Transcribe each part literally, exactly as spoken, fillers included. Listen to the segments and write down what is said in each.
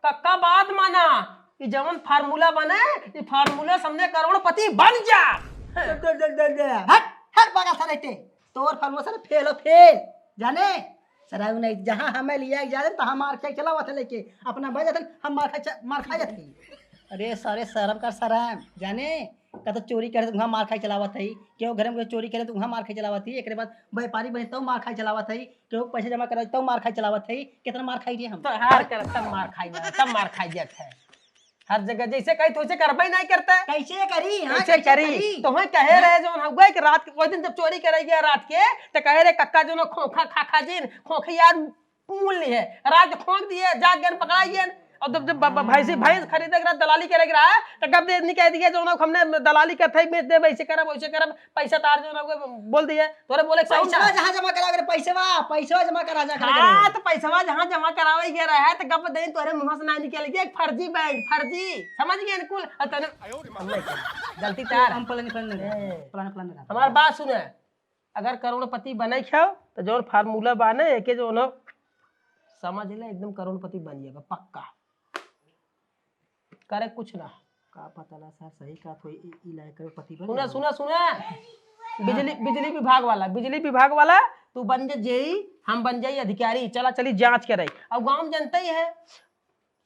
कक्का बात माना, ई जवन formula बने, ई formula से हमने करोड़पति बन जा। दे, दे, दे, दे, दे। हट, हट, बगा सारे ते। तोर formula सारे फेल हो, फेल। जाने? सराय नहीं, जहाँ हमें लिया जाए, तो हम मार खाई चलावत है लेके। अपना बजट हम मार खाई च-, मार खा जाते हैं। अरे सारे शर्म कर शर्म, जाने? का तो चोरी करे तो वहाँ मार खाई चलावत है, केहू घर में चोरी करे तो वहाँ मार खाई चलावत है, एकरे बाद व्यापारी बने तो मार खाई चलावत है, केहू पैसे जमा करे तो मार खाई चलावत है, कितना मार खाई रे हम। तो हार कर तब मार खाई ना, तब मार खाई जात है। हर जगह जैसे कही तो वैसे करबे नहीं करता है। कैसे करी? हाँ, कैसे कैसे करी? करी? तो वही कहे हाँ? रहे जो हम गए कि रात के, वो दिन जब चोरी करे गया रात के, तो कहे रहे कक्का जो ना खोखा खा खा जिन, खोखी यार मूल नहीं है। रात के खोंक दिए, जाग गए, पकड़ा गए। और जब, जब ब-, ब-, भैंसी, भैंस खरीदे के रहा, दलाली करे के रहा, तो कब दे नहीं कह दिए जो ना हमने दलाली करते ही बेच दे, वैसे करब, वैसे करब, पैसा तार जो ना वो बोल दिए, तोरे बोले के सही पैसा ना। जहाँ जमा करा करे, पैसवा, पैसवा जमा करा जा करे। हाँ, तो पैसवा जहाँ जमा करावे के रहा है, तो गप दे तोरे मुंह से ना निकल गया, एक फर्जी बैंक, फर्जी, समझ गए कुल। और तने, हम नहीं कहे। गलती तार। हम plan, plan नहीं ए। करते। Plan, plan नहीं करते। हमार बात सुने, अगर करोड़पति बने के हो, तो जौन formula बाने, एके जौन हो, समझ ले, एकदम करोड़पति बन जाएगा, पक्का। करे कुछ ना। का पता ना सर, सही कहत होई, ई, ई लायक करोड़पति बन सुना, जाओ। सुना, सुना। बिजली, बिजली विभाग वाला, बिजली विभाग वाला, तू बन जा जेई, हम बन जाई अधिकारी, चला चली जांच करे। अब गांव में जनता ही है,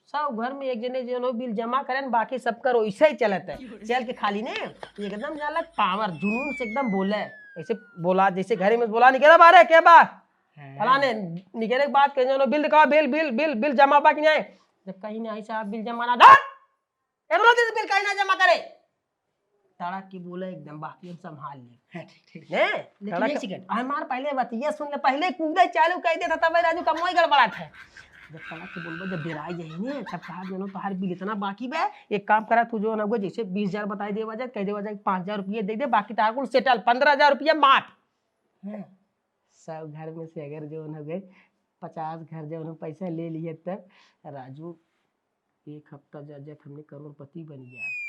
सब घर में एक जने जो बिल जमा करें, बाकी सबकर वैसे ही चलत है। चल के खाली ने एकदम जाला power, जुनून से एकदम बोले, ऐसे बोला जैसे घरे में बोला, "निकला बाहर, के बा?" हाँ। फलाने निकले के बाद कहीं जो बिल दिखाओ, बिल, बिल, बिल, बिल जमा बा कि नहीं? जब कहीं नहीं, "साहब, बिल जमा ना, धर!" एगो दिन बिल काहे ना जमा करे? तड़क के बोला एकदम, बाकी हम संभाल ले। हाँ, ठीक, ठीक। ने? लेकिन तड़क एक के second। हमार पहले बतिया सुन ले, पहले कूदे चालू कर देता, तब राजू का मोई गड़बड़ात है। जब तड़क के बोलबो, जब बेराई जाई ने, तब कहा, "जनो, तोहार बिल इतना बाकी बा, एक काम करा, तू जो ना, जैसे बीस हजार बताई देवा जाए, कह देवा जाए, पाँच हजार रुपये दे दे, बाकी तोहार कुल settle, पन्द्रह हजार रुपया माफ।" हाँ। सब घर में से अगर जो ना गए, पचास घर जो ना पैसा ले लिए, तब राजू एक हफ्ता जा, जा, हमने करोड़पति बन गया।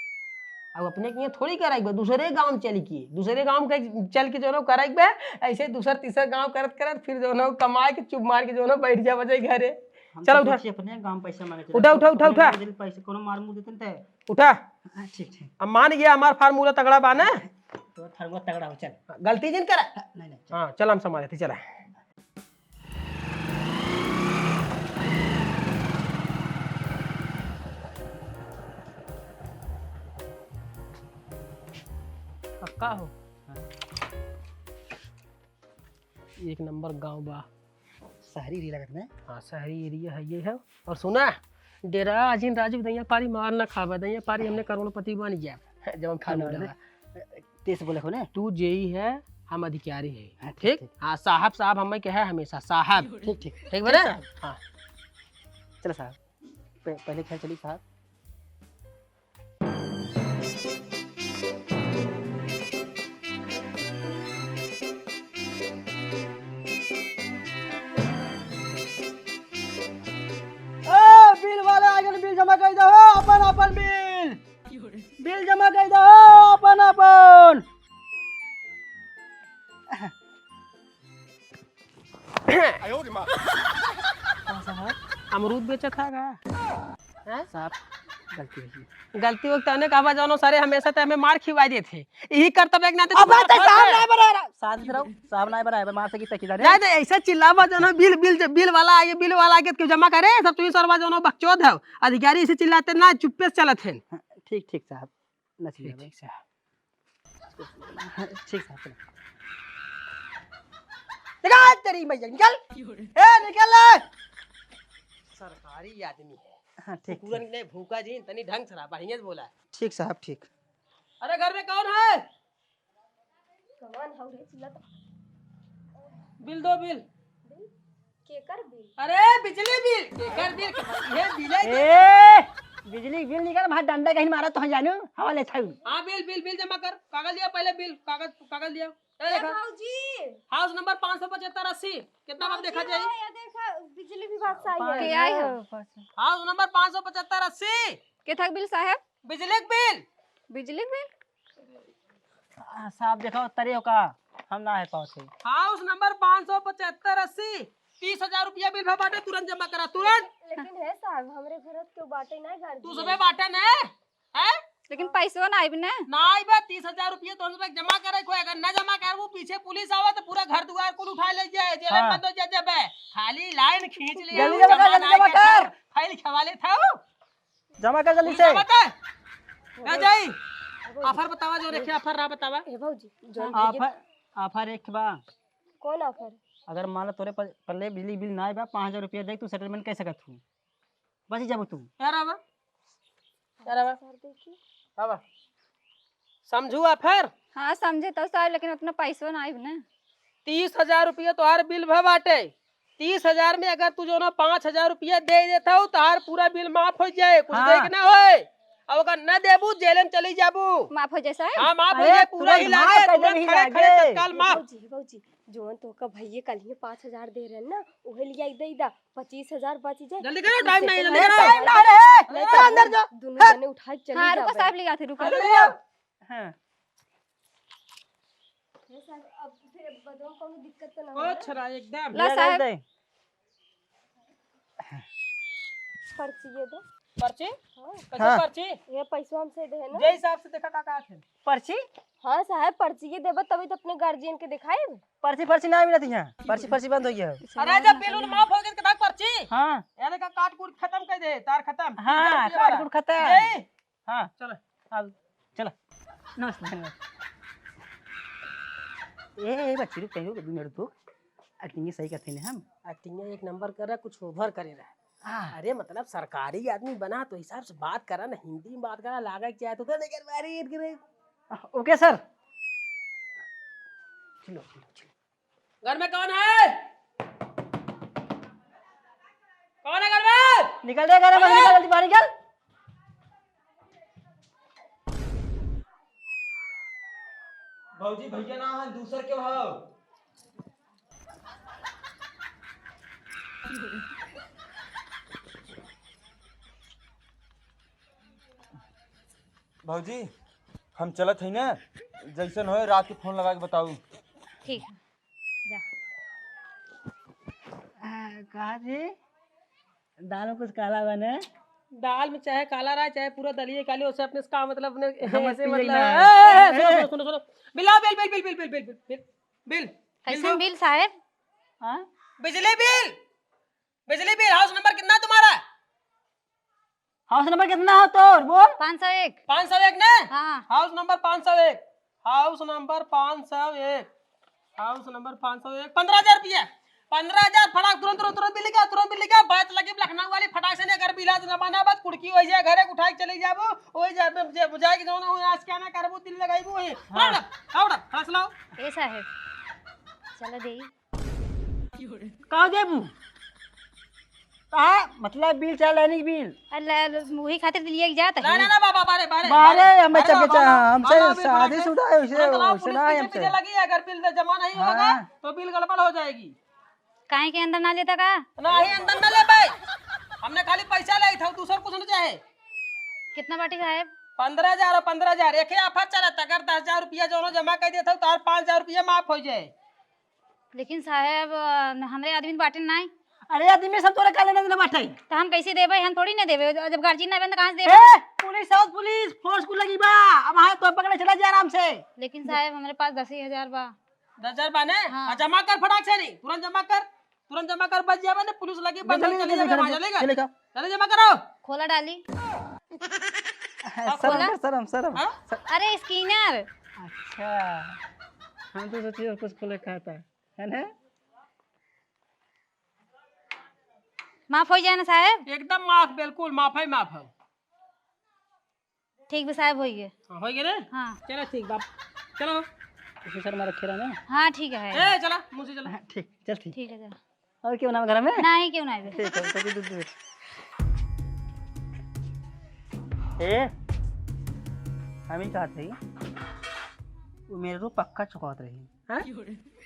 अब अपने के यहाँ थोड़ी कराई बा, दूसरे गांव में चल के, दूसरे गांव के चल के जो ना कराई बा, ऐसे दूसर तीसर गांव करत करत फिर जो ना कमाए के चुप मार के जो ना बैठ जा बजाई घरे। हम चलो तो उठा। सोची अपने गांव पैसा मांगे चला। उठा, उठा, उठा, उठा। पैसे कोनो मार मुंह देते न ते। उठा। हाँ, ठीक, ठीक। अब मान गया हमार formula तगड़ा बा ना? तो formula तगड़ा हो, चल। गलती जिन करा। हाँ, नहीं, नहीं, चल। हाँ, चल हम संभाल लेते, चला। पक्का हो? हाँ। एक नंबर गांव बा। शहरी area लगत ना? हाँ, शहरी area है ये है। और सुना, डेरा अजिन राजू दैया पारी मार ना खावे, दैया पारी हमने करोड़पति बन गया। जब हम हाँ, formula ना, बा। तेज बोले हो ना? तू जेई है, हम अधिकारी है। हाँ, ठीक, ठीक? ठीक। हाँ, साहब, साहब हमें कहे हमेशा, साहब। ठीक, ठीक। ठीक बा ना? ठीक, साहब। हाँ। चलो साहब, प-, पहले घर चली साहब। ए, बिल वाला आ गए, बिल जमा कर दो, अपन, अपन बिल। बिल जमा कर दो, अपन, अपन। कौन सा है? अमरूद बेचत है का? हैं? साहब, गलती हो गई। गलती हो गई तने कहबा जौनो सारे हमेशा ते हमें मार खिवाई देत है। यही करतब एक नाते अब तू बात है, मार साहब खाते। नहीं बना रहा। साहब रहो, साहब नहीं बना है, मार से की तकी जाने। नहीं, नहीं, ऐसा चिल्लाबा जौनो बिल, बिल, बिल वाला आइए, बिल वाला आके क्यों जमा करे? सब तू ही सरवा जौनो बकचोद है। अधिकारी ऐसे चिल्लाते ना, चुप्पे से चलत है। हाँ, ठीक, ठीक साहब। न ठीक, चिल्लावे। ठीक साहब। ठीक साहब, चलो। निकाल तेरी मैया, निकाल। ए, निकाल ले। सरकारी आदमी है। हाँ, ठीक, कुकुरन ठीक। ने भूखा जी, तनी ढंग से रहा, बढ़िया से बोला। ठीक साहब, ठीक। अरे, घर में कौन है? कौन हौ रे चिल्लात? बिल दो, बिल। बिल? केकर बिल? अरे, बिजली बिल। केकर बिल? ये बिल है। ए, बिजली बिल निकाल, भाई डंडा कहीं मारा तो हम जानू, हवा ले थाऊ। हाँ, बिल, बिल, बिल जमा कर। कागज दिया पहले, बिल, कागज, कागज दिया। ए, ए देखा। भौजी। हाउस नंबर पाँच सौ पचहत्तर अस्सी। कितना बार देखा भौजी, जाए? ये देखा, बिजली विभाग से आई है। के आई हो? हाउस नंबर पाँच सौ पचहत्तर अस्सी। के था बिल साहब? बिजली के बिल। बिजली के बिल? आ, साहब देखो, तरे का हम ना है पावत है। हाउस नंबर पाँच सौ पचहत्तर अस्सी, तीस हजार रुपया बिल भर बाटे, तुरंत जमा करा, तुरंत। लेकिन हे साहब, हमरे घर के बाटे ना गार्जियन। तू सबे बाटे ना, हैं? लेकिन पैसवा ना आइब ना। ना आइबे, तीस हजार रुपया तो हम सबे जमा करे को, अगर ना जमा करबू, पीछे पुलिस आवे तो पूरा घर दुआर कुल उठा ले जाए, जेल में हाँ। बंद हो जा जाबे। खाली लाइन खींच ले, जल्दी जमा कर, जल्दी जमा कर। फाइल खवा ले था। जमा कर जल्दी से। बता। ए जाई। ऑफर बतावा, जो रखे ऑफर रहा बतावा। ए भौजी, जौन ऑफर, ऑफर एक बा। कौन ऑफर? अगर मान लो तोरे पर, पल्ले बिजली बिल ना आए बा, पाँच हजार रुपया दे, तू सेटलमेंट कर सकत हूँ, बच जाबू तू। यार आवा, यार आवा। सर देखी। आवा। समझू ऑफर? हाँ, समझे तो साहब, लेकिन उतना पैसो ना आइब ना। तीस हजार रुपया तोहार बिल भा बाटे। तीस हजार में अगर तू जो ना पाँच हजार रुपया दे देता हो, तोहार पूरा बिल माफ हो जाए, कुछ हाँ। दे के ना होए। अब अगर न देबू, जेल में चली जाबू। माफ हो जाए साहब? हाँ, माफ हो अरे, जाए, पूरा तुरंत ही माफ लागे, कर तुरंत देबी खड़े, लागे। खड़े तत्काल माफ। भौजी, भौजी, जौन तोहका भैया कल ही पाँच हजार दे रहे ना, उहे लिया दे दा, पच्चीस हजार बच जाए। जल्दी करो, टाइम नहीं, जल्दी अरे, करो। टाइम ना रहे। नहीं तो अंदर जा। दोनों हट। जने उठा के चली हाँ, रुको जाबे। साहब, लिया थे, रुको। अरे, हाँ। हे साहब, अब फिर बदन कौनो दिक्कत तो ना हो? कुछ ना, एकदम। ला ले, साहब। ले। पर्ची ये दो। पर्ची? हाँ। कैसे हाँ। पर्ची? ये पैसवा हमसे दे है ना? जे हिसाब से देखा का, का है? पर्ची? हाँ साहब, पर्ची ये देबो तभी तो अपने गार्जियन के दिखाएब। पर्ची, पर्ची ना मिलत यहाँ। पर्ची, पर्ची बंद हो गया है। अरे जब बिल उल माफ हो गया तो पर्ची? हाँ। यानी का काट कूट खत्म कर दे, तार खत्म। हाँ, तीस हजार रुपया काट वाला। कूट खत्म। यही? हाँ। चलो। अब चलो। नमस्ते, धन्यवाद। ए, ए, बच्ची, रुक, कहीं रुक, दो मिनट रुक। Acting ये सही करते हैं हम। Acting ये एक नंबर कर रहा, कुछ over करे रहा। हाँ। अरे, मतलब, सरकारी आदमी बना तो हिसाब से बात करा ना, हिंदी में बात करा, लागा क्या है, तो, तो नहीं कर पा रही, कर रही। OK, sir। चलो, चलो, चलो। घर में कौन है? कौन है घर में? निकल रे घर में, अरे! निकल, जल्दी बाहर निकल। भौजी, भैया ना है, दूसर के भाव। भौजी, हम चलत हई ना, जैसन होए रात के फोन लगा के बताऊ। ठीक है, जा। आ, कहा जी, दाल में कुछ काला बने? दाल में चाहे काला रहा, चाहे पूरा दलिये काली, उससे अपने से का मतलब, अपने हम ऐसे पी मतलब, लेना है। ए, ए, ए, सुनो, सुनो, सुनो, सुनो। बिल लाओ, बिल, बिल, बिल। कैसन बिल दो। बिल साहेब? हाँ? बिजली बिल, बिजली बिल, हाउस नंबर कितना तुम्हारा? हाउस नंबर कितना हो तोर, बोल? पाँच सौ एक। पाँच सौ एक ना? हाँ। हाउस नंबर पाँच सौ एक, हाउस नंबर पाँच सौ एक, हाउस नंबर पाँच सौ एक, पन्द्रह हजार रुपया, पन्द्रह हजार, फटाक, तुरंत, तुरंत, तुरंत बिल निकाल, तुरंत बिल निकाल, बैच लगी लखनऊ वाली, फटाक से नहीं, अगर बिल आज जमा ना बा, कुड़की हो जाए, घरे उठा के चले जाबो, हो जाए, जे बुझाए कि जौन हो, आज क्या ना करबो, दिल लगाइबो, वही। हाँ। उठा, उठा, उठा, फटाक से लाओ। ए साहेब, चलो देई। का देबू? हाँ, मतलब बिल चाहे लाइन के बिल? अरे, ले, ले, वही खातिर तो लिए के जात ना, है। ना, ना, बाबा, बारे, बारे, बारे, बारे। हमें बारे, चक्के बारे, चा-, हमसे बारे, बारे, शादी बारे। शुदा है, उसे, हाँ, तो आप उसे पुलिस ना है पीछे हमसे। पीछे लगी, अगर बिल जमा नहीं होगा, हाँ। तो बिल गड़बड़ हो जाएगी। काहे के अंदर ना लेता का? ना, ही अंदर ना ले भाई। हमने खाली पैसा ले था, दूसर कुछ नहीं चाहे। कितना बाटी साहेब? पन्द्रह हजार और पन्द्रह हजार, एक ही आफर चलत, अगर दस हजार रुपया जौनो जमा कर देता, तो और पाँच हजार रुपया माफ हो जाए। लेकिन साहेब, अ, हमरे आदमी तो बाटे नाई। अरे आदमी सब तोरा का लेना देना बाटे? तो हम कैसे देबे? हम थोड़ी ना देबे। जब गार्जियन ना बन तो कहाँ से देबे? ए, पुलिस आओ, पुलिस, फोर्स को लगी बा। अब हाँ, तो पकड़े चला जा आराम से। लेकिन साहेब, हमरे पास दस ही हजार बा। दस हजार बा ने? हाँ। आ, जमा कर फटाक से नहीं, तुरंत जमा कर, तुरंत जमा कर, बच जाबे ने, पुलिस लगी, बंद जल्दी, चली जल्दी, जाबे, जल्दी, वहाँ चलेगा। चलेगा। चले जमा करो। खोला डाली। शर्म खोला। कर, शर्म, शर्म। हाँ? अरे स्कैनर। अच्छा, हम तो सोचिए कुछ खोले खाता, है ना? माफ हो जाए ना साहेब? एकदम माफ, बिल्कुल माफ है, माफ है। ठीक बा साहेब, होई गए। हाँ, होई गए रे? हाँ। चलो ठीक बा, चलो। इसे सर मारा खेला ना। हाँ, ठीक है। ए, चला, मुझे चला। हाँ, ठीक, चल ठीक। ठीक है, चला। और क्यों ना घर में? नहीं, क्यों ना आवे? ठीक है, तो दूध दे। ए, हम ही कहते हैं, वो मेरे को पक्का चुकावत रही। हाँ?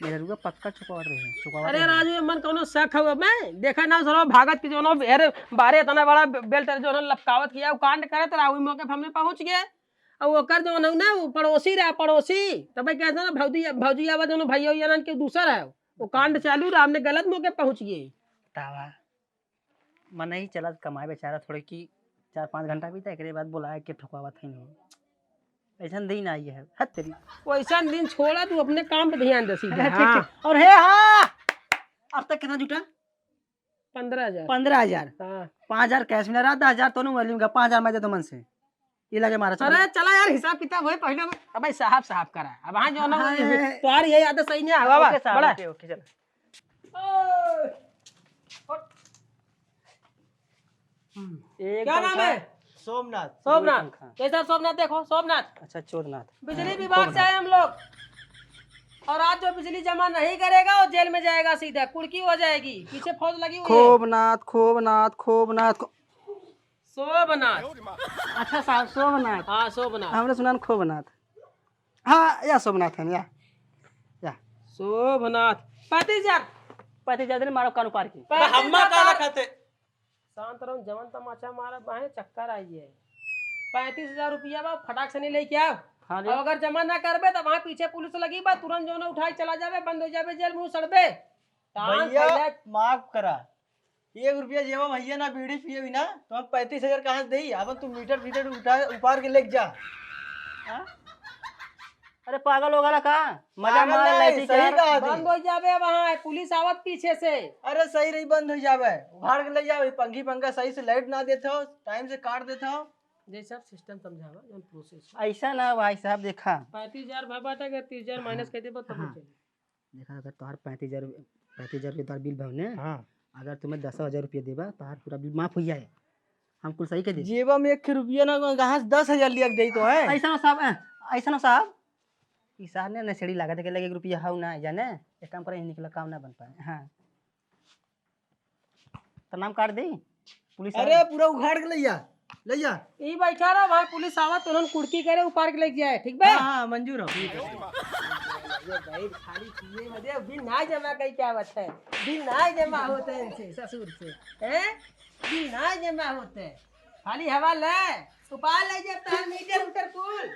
मेरे को पक्का चुकावत रही, चुकावत अरे रही। राजू, ये मन कौनो शक हवे बे? देखा ना, साला भागत के जौनो, अरे, बारे इतना बड़ा बे-, बेल्ट जौनो लपकावत किया, वो कांड करत रहा, वही मौके पे हमने पहुंच गए। और ओकर जौन हौ ना, वो पड़ोसी रहा, पड़ोसी। तब कहते ना, भौजी, भौजी आवा जौनो भैया, भैया नान के दूसर है। वो कांड चालू रहा, हमने गलत मौके पहुंच गए। तावा। मनई चलत कमाए बेचारा, थोड़े की चार पाँच घंटा बीता, एकरे बाद बोलाए के ठोकावत है नहीं। ऐसन दिन आई है, हद तेरी। वैसन दिन छोड़ा, तू अपने काम पे ध्यान दे सीधे। अरे, ठीक, हाँ। ठीक। और हे, हाँ, अब तक कितना जुटा? पन्द्रह हजार। पन्द्रह हजार। हाँ। पाँच हजार cash मिला रहा, दस हजार तो नहीं, पाँच हजार मैं दे दो मन से। ये लगे मारा, चलो। अरे चला यार, हिसाब किताब होए पहले में। अबे साहब, साहब करा। अब हाँ, जो ना हाँ, होए, हाँ, हाँ। तुम्हारी ये आदत सही नहीं है, हवा, OK साहब, बड़ा। OK, OK, चलो। ओए, उठ। हम्म। एक क्या नाम पंखा। है? सोमनाथ। सोमनाथ। दो पंखा। कैसा सोमनाथ? देखो, सोमनाथ। अच्छा, चोदनाथ। बिजली हाँ, विभाग से आए हम लोग। और आज जो बिजली जमा नहीं करेगा, वो जेल में जाएगा सीधा, कुर्की हो जाएगी। पीछे फौज लगी हुई है। खोबनाथ, खोबनाथ, खोबनाथ, खो- सोमनाथ। अच्छा साहब, सोमनाथ। हाँ, सोमनाथ। हमने सुना न खोबनाथ। हाँ, या सोमनाथ है, या, या। सोमनाथ। पैंतीस हजार। पैंतीस हजार दिन मारो कान उपार की। पैंतीस हजार हम्मा का तार- लखते? शांत रहो, जवन तमाचा मारा बाहे, चक्कर आई है। पैंतीस हजार रुपया बा, फटाक से नहीं लेके आओ। हाँ जी। और अगर जमा ना करबे, तो वहाँ पीछे पुलिस लगी बा, तुरंत जो ना उठाई चला जाबे, बंद हो जाबे, जेल मुँह सड़बे। टांग भैया, फैला- माफ करा, एक रुपया जेबा भैया ना बीड़ी पिए बिना, तो हम पैंतीस हजार कहाँ से देई? अपन तू मीटर फीटर उठा, उपार के लेके जा। हाँ? अरे पागल हो गला का? मजा पागल मार नहीं, लैती सही यार। कहा थी। बंद हो जाबे वहाँ, पुलिस आवत पीछे से। अरे सही रही, बंद हो जाबे, उखाड़ के ले जाओ। ये पंखी पंखा सही से लाइट ना देते हो, टाइम से काट देते हो। जैसे आप सिस्टम समझावा, जौन प्रोसेस है। ऐसा ना भाई साहब, देखा। पैंतीस हजार भाई बाटा के तीस हजार माइनस कर देबा तब हाँ। चली। देखा, अगर तोहार पैंतीस हजार, पैंतीस हजार रुपये तोहार बिल भवने, हाँ। अगर तुम्हें दस हजार रुपये देबा, तोहार पूरा बिल माफ हो जाए। हम कुल सही कह दे। जेबा में एक रुपया ना, कहाँ से दस हजार लिया के देई तो है? ऐसा ना साहब, ऐ, ऐसा ना साहब, ई साहब ने नशेड़ी लागत के लगे एक रुपया हौ ना, जाने? एक काम करे, निकला काम ना बन पाए। हाँ। तो नाम काट दी, पुलिस अरे, आई। पूरा उखाड़ के ले जा, ले जा। ई बैठा रहा भाई, पुलिस आवा तो उन्होंने कुर्की करे, उपार के लेके जाए, ठीक बा? हाँ, हाँ, मंजूर हो। ये भाई खाली पिए में दे, बिल ना जमा कई क्या बात है? बिल ना जमा होते हैं इनसे, ससुर से, हैं? बिल ना जमा होते हैं, खाली हवा ले, उपार ले जाता है मीटर उटर कुल।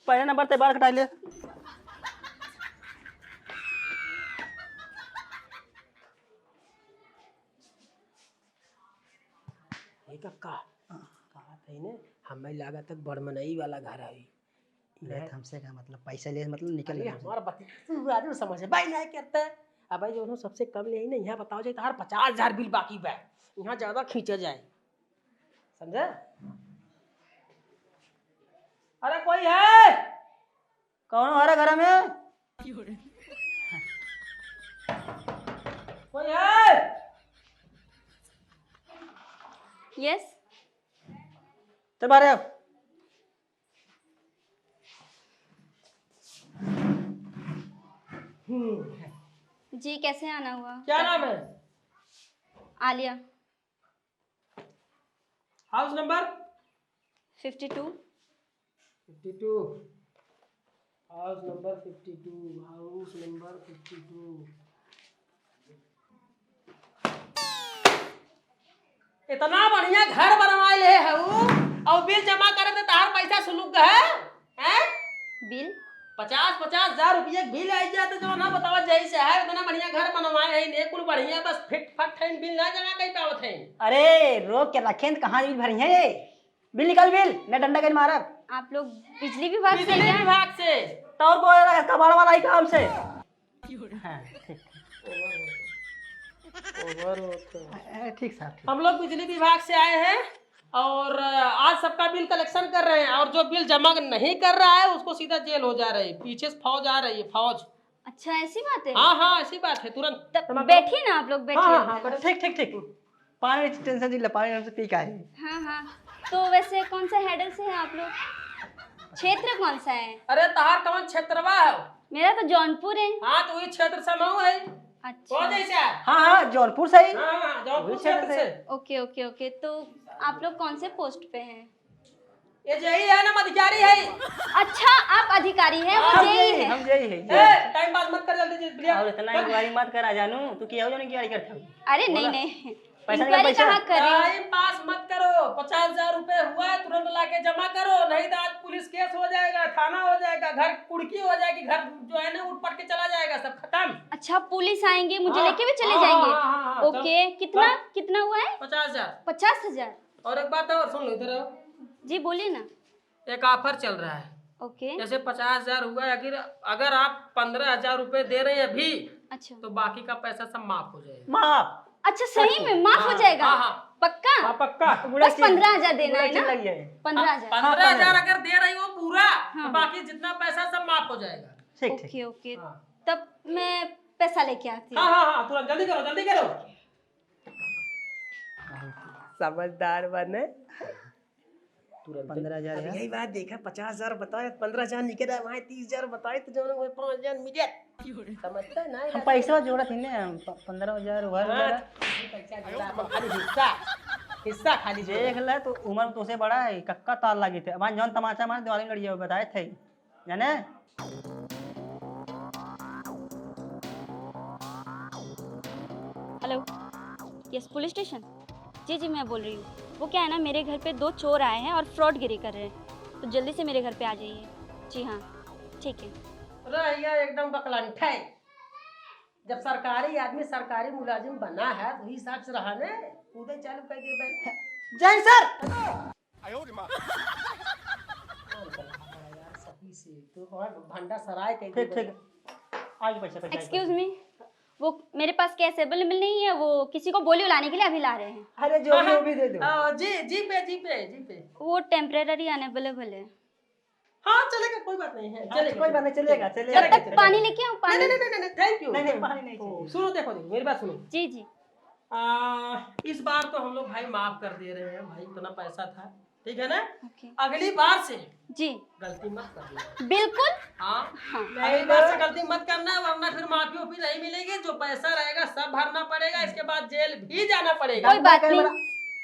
पहले नंबर ते बाल कटाई ले। ए कक्का, कहा थे ने, हमें लागत है बड़मनई वाला घर है। नहीं, हमसे का मतलब, पैसा ले मतलब निकल अरे, गया। हमारा बती-, तू आदमी समझ है, भाई नहीं करता है। अब भाई जो सबसे कम ले आई ना, यहाँ बताओ जाए तो हर पचास हजार बिल बाकी बा, यहाँ ज्यादा खींचा जाए। समझे? अरे कोई है? कौन हमारे घर में? कोई है? यस। चल बाहर आ। जी, कैसे आना हुआ? क्या नाम है? Alia. House number? Fifty two. Fifty two. House number fifty two, house number fifty two. इतना बढ़िया घर बनवाए ले है ऊ, और बिल जमा करे तो तहार पैसा सुलुक गए, हैं? बिल? पचास, पचास हजार रुपये के बिल आई जाते जो ना बतावा जैसे है, इतना बढ़िया घर बनवाए है, ने कुल बढ़िया, बस फिट फट है, बिल ना जमा कर पावत है। अरे, रोक के रखें तो कहाँ बिल भरी है ये? बिल निकाल, बिल, मैं डंडा कहीं मारब। आप लोग बिजली विभाग से बिजली क्या? विभाग से। तो और बोल रहा है, कबाड़ वाला ही काम से। हाँ, ठीक। ओवर होते हैं। अ, ठीक साहब, ठीक। हम लोग बिजली विभाग से आए हैं और, अ, आज सबका बिल कलेक्शन कर रहे हैं और जो बिल जमा नहीं कर रहा है उसको सीधा जेल हो जा रही है। पीछे से फौज आ रही है, फौज। अच्छा, ऐसी बात है? हाँ, हाँ, ऐसी बात है, तुरंत। तब जमा करो। बैठिए ना आप लोग, बैठिए। हाँ, हाँ, हाँ, बैठो। ठीक, ठीक, ठीक। पानी टेंशन नहीं ले, पानी हमसे पी के आए। हाँ, हाँ। तो वैसे कौन सा हैडल से हैं आप लोग? क्षेत्र कौन सा है? अरे, तहार कौन क्षेत्रवा है? मेरा तो जौनपुर है। हाँ, तो ये क्षेत्र से हम है। अच्छा। कौन जैसे है? हाँ, हाँ, जौनपुर से ही। हाँ, हाँ, जौनपुर वही क्षेत्र क्षेत्र से। से। Okay, okay, okay. तो आप लोग कौन से पोस्ट पे हैं? ये जेई है ना, अधिकारी है। अच्छा, आप अधिकारी हैं, वो हाँ, जेई जेई, है। हम जेई है, ए, जेई। टाइम पास मत कर, जल्दी से, बढ़िया। और इतना कर। इंक्वायरी मत करा जानू, तू क्या हो जो इंक्वायरी करता हूँ? अरे, नहीं, बोला। नहीं। पैसा निकाल, इंक्वायरी पैसा। कहाँ कर रहे हो? टाइम पास मत करो, पचास हजार रुपए हुआ है, तुरंत लाके जमा करो, नहीं तो आज पुलिस केस हो जाएगा, थाना हो जाएगा, घर कुड़की हो जाएगी, घर जो है ना उठ पट के चला जाएगा, सब खत्म। अच्छा, पुलिस आएंगे, मुझे हाँ, लेके भी चले हाँ, जाएंगे? हाँ, हाँ, हाँ, हाँ, ओके, चल, कितना, चल। कितना हुआ है? पचास हजार। पचास हजार। और एक बात और सुन लो, इधर आओ। जी, बोलिए ना। एक ऑफर चल रहा है। ओके। जैसे पचास हजार हुआ है, अगर, अगर आप पन्द्रह हजार रुपए दे रहे हैं अभी, अच्छा। तो बाकी का पैसा सब माफ हो जाएगा। माफ? अच्छा, सही में माफ हो हाँ, जाएगा? हाँ, हाँ। पक्का? हाँ, पक्का। बस पन्द्रह हजार देना है ना? पन्द्रह हजार। हाँ, पन्द्रह हजार अगर दे रही हो पूरा, तो हाँ। बाकी जितना पैसा सब माफ हो जाएगा। ठीक, ठीक। Okay, okay. हाँ। तब मैं पैसा लेके आती हूँ। हाँ, हाँ, हाँ, तुरंत जल्दी करो, जल्दी करो। समझदार बने। तुरंत। पन्द्रह हजार अब है। यही बात देखा, पचास हजार बताए, पन्द्रह हजार निकल आए, वहाँ तीस हजार बताए, तो जो लोग पाँच हजार मिले। समझता है ना, हम यार? पैसा जोड़ा थी ना, प-, पन्द्रह हजार हुआ हाँ, मेरा। पैसा जोड़ा, खाली हिस्सा, हिस्सा खाली जोड़ा। देख ले, तो उम्र में तोसे बड़ा है, कक्का ताल लागे थे। अब जौन तमाचा मार, दिवाली लड़ जाओ, बताए थे। जाने? Hello, yes, police station? जी, जी, मैं बोल रही हूँ। वो क्या है ना, मेरे घर पे दो चोर आए हैं और फ्रॉडगिरी कर रहे हैं, तो जल्दी से मेरे घर पे आ जाइए। जी हाँ, ठीक है। रह गया एकदम बकलंठे। जब सरकारी आदमी सरकारी मुलाजिम बना है, तो हिसाब से रहा ने, कूदे चालू कर दे भाई। जय सर। यार, सही से, तो वहाँ भंडा सराय कह ठीक, दिया। ठीक। आज पैसा, पैसा, आज एक्सक्यूज पैसा। मी, वो मेरे पास कैश अवेलेबल नहीं है, वो किसी को बोली बुलाने के लिए अभी ला रहे हैं। अरे, जो भी, हाँ, वो भी दे दो। हाँ, जी, जी पे, जी पे, जी पे। वो टेम्परेरी अनअवेलेबल है। हाँ, चलेगा, कोई बात नहीं है, हाँ, चलेगा, कोई बात नहीं, चलेगा, चलेगा। चलेगा, तब चलेगा। पानी लेके आऊँ, पानी? नहीं, नहीं, नहीं, नहीं, thank you। नहीं, नहीं, पानी नहीं ओ, चाहिए। सुनो, देखो, देखो, मेरी बात सुनो। जी, जी। आ, इस बार तो हम लोग भाई माफ कर दे रहे हैं भाई, इतना पैसा था, ठीक है ना? ओके। अगली बार से जी। गलती मत करना। बिल्कुल। हाँ। हाँ। अगली बार से गलती मत करना, वरना फिर माफी वाफी नहीं मिलेगी। जो पैसा रहेगा सब भरना पड़ेगा, इसके बाद जेल भी जाना पड़ेगा। कोई बात नहीं,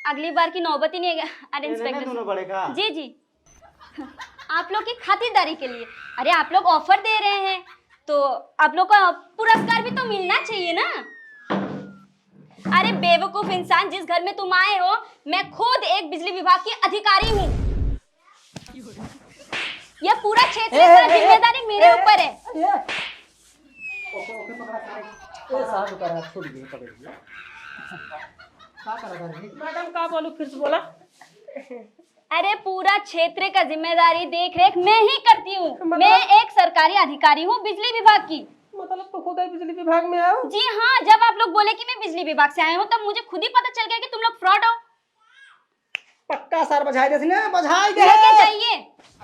अगली बार की नौबत ही नहीं आएगा। अरे ये इंस्पेक्टर दोनों साहब। बड़े का? जी, जी। आप लोग की खातिरदारी के लिए। अरे, आप लोग ऑफर दे रहे हैं, तो आप लोग को पुरस्कार भी तो मिलना चाहिए ना। अरे बेवकूफ इंसान, जिस घर में तुम आए हो, मैं खुद एक बिजली विभाग की अधिकारी हूँ। यह पूरा क्षेत्र ए, का ए, ए, जिम्मेदारी मेरे ए, ऊपर है। ए, ओके, ओके, पकड़ा, पकड़ा। ए, साहब, पकड़ा, छोड़ दिए, पकड़ दिए। का करा था रे? मैडम, का बोलू, फिर से बोला। अरे, पूरा क्षेत्र का जिम्मेदारी, देख रेख मैं ही करती हूँ। मतलब? मैं एक सरकारी अधिकारी हूँ बिजली विभाग की। मतलब, तो खुद ही बिजली विभाग में आए हो? जी हाँ, जब आप लोग बोले कि मैं बिजली विभाग से आया हूँ, तब मुझे खुद ही पता चल गया कि तुम लोग फ्रॉड हो। पक्का सर, बझाई देस ना, बझाई दे। लेके जाइए।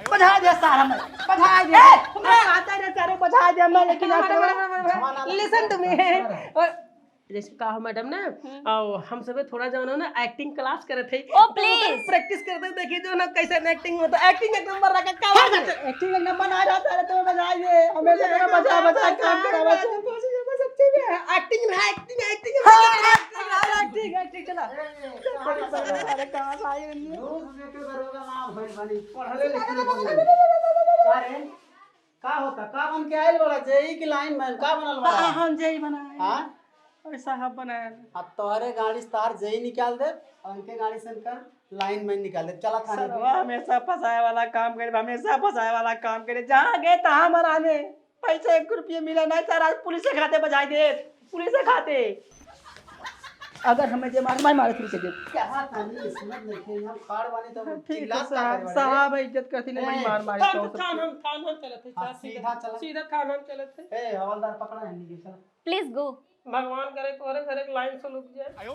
बझाई दे सर, हम बझाई दे। ए, हम कहता रे सर, बझाई दे, मैं लेकिन आज madam, madam, madam, madam, listen to me। और जैसे कहा मैडम ना, हम्म। और हम सबे थोड़ा जो है ना एक्टिंग क्लास करे थे, ओ, तो प्लीज। प्रैक्टिस करते, देखिए जो ना कैसे एक्टिंग होता, एक्टिंग एक नंबर रखा, क्या बात है? एक्टिंग एक नंबर आ जाता है, तुम्हें बझाई दे, हमेशा तुम्हें बझा, बझा काम करावा। सच्ची में एक्टिंग है, एक्टिंग, एक्टिंग, हाँ, एक्टिंग, एक्टिंग, एक्टिंग, चला। ए, कहाँ से आया? अरे, कहाँ से आया? न्यूज़ देखे दरोगा ना, भइल बानी, पढ़ले लिखले बानी। का रे? का होता? का बन के आइल बड़ा? जेई की लाइनमैन का बनल बड़ा? हाँ, हम जेई बनाए। हाँ? अरे साहब बनाए। अब तोहरे गाड़ी से तार जेई निकाल दे, और इनके गाड़ी से इनकर लाइनमैन निकाल दे। चला थाने सरवा पे। हमेशा फंसाए वाला काम करे, हमेशा फंसाए वाला काम करे। जहाँ गए तहाँ मराने। पैसा एक रुपये मिला नहीं सर, आज पुलिस के खाते बजाई दे, पुलिस के खाते। अगर हमें जे मार, मार, मार, फिर से दे। क्या बात है, नहीं, सुनत नहीं थे, हम खाड़ वाले तो ठीक है चिल्लात का साहब, करवाए। साहब इज्जत करती नहीं, बड़ी ए, मार मारी थान, तो। थान हम, थान हम चलत है, हाँ, साहब, सीधा सीधा, चला। सीधा थान हम चलत है। ए, हवलदार पकड़ा है, नहीं, चला। Please go। भगवान करे तोहरे घर एक लाइन से लुक जाए। चलो,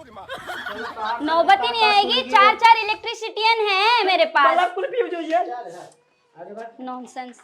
तो आप नौबत ही नहीं आएगी, चार, चार इलेक्ट्रिशियन हैं मेरे पास। बल्ब कुल fuse हो जाए। चल, चल, आगे बढ़। Nonsense।